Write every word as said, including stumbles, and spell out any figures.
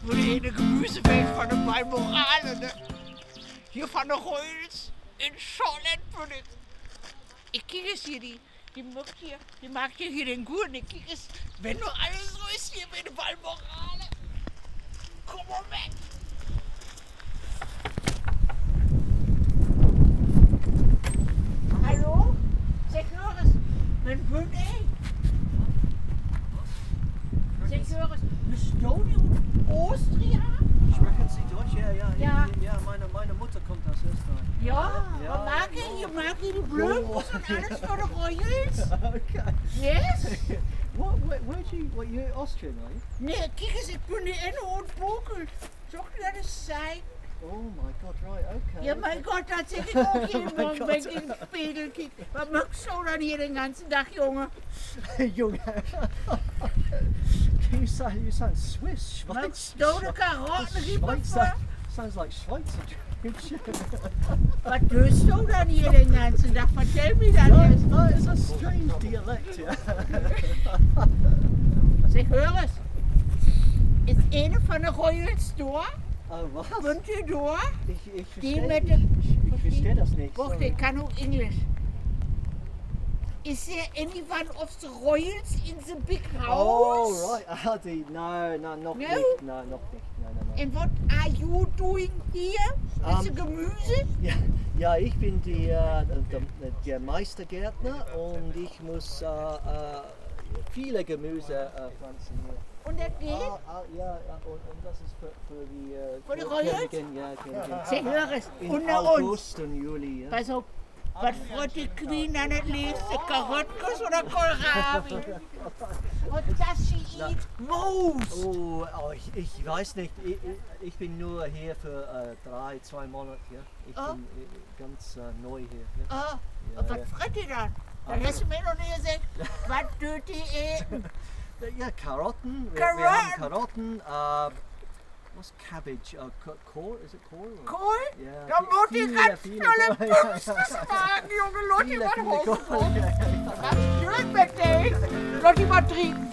Woll de hele Gemüsewelt von de Balmorale, ne? Hier von de Röhls in Charlotte bün ik. Ik kiek es hier, de, de maakt hier, de maakt hier, hier den Gurn. Ik kiek es, wenn nu allens so is hier bi de Balmorale. Kumm mal mit. Hallo? Segg, höör es, wen bün ik? Segg, höör es, büst du de ut Austria? Sprechen Sie Deutsch? Ja, ja, ja, ja, meine, meine Mutter kommt aus Österreich. Ja? Ja, ja, ja. Maak ik, maak ik de Blööm un allens för de Royals? Yes? What, where, where do you, what, you're Austrian, are you? Nee, kiek es, ik bün de Enne ut Bokel. Sag ik di, dat is Zeichen. Oh my God, right, okay. Ja, mien Gott, dat segg ik ok jeden Morgen, wenn ik in den Spegel kiek. Wat maakst du denn hier den ganzen Dag, Junge? Junge. You sound, you sound Swiss, Schweizer. Maakst du de Karotten hier vör? Sounds like Schweizerdeutsch. Wat döst du denn hier den ganzen Dag? Vertell mi dat eerst. That, that is a strange dialect, yeah. Segg, höör es. Is een von de Royals dor? Oh, wat? Bünt ji dor? Ik, ik verstah, ik, ik verstah dat nich, sorry. Wacht, ik kann ok Engelsch. Is there anyone of the Royals in the big house? Oh, right. Ah, de, no, no, noch nich. No, noch nich. No, no, no. And what are you doing here with the Gemüse? Ja, ja, ik bün de, äh, de, de Meistergärtner un ik muss, äh, äh, vele Gemüse, äh, pflanzen hier. Un dat Geld? Ah, ah, ja, ja, un, un dat is för, för de, äh, för de Royals? Königin, ja, Königin. Segg, höör es, in ünner uns. August un Juli, ja. Pass op, wat frett de Queen denn dat leevste? Karottkes oder Kohlrabi? What does she eat most? Oh, oh, ik, ik weet nich. Ik, ik, ik bün nu hier för, äh, dree, twee Maand, ja. Ik bün, äh, ganz, äh, nee hier, ja. Ah, ja, wat frett de denn? Dat hest du mi noch nich seggt. Wat döt de eten? Ja, Karotten. Wi, wi hebben Karotten, äh, wat is Cabbage? Äh, Ko-, Kohl, is it Kohl? Kohl? Ja, denn mutt de ganz vele Büstes maken, Junge. Laat di wat hopen. Wat is dat mit di? Laat di wat drinken.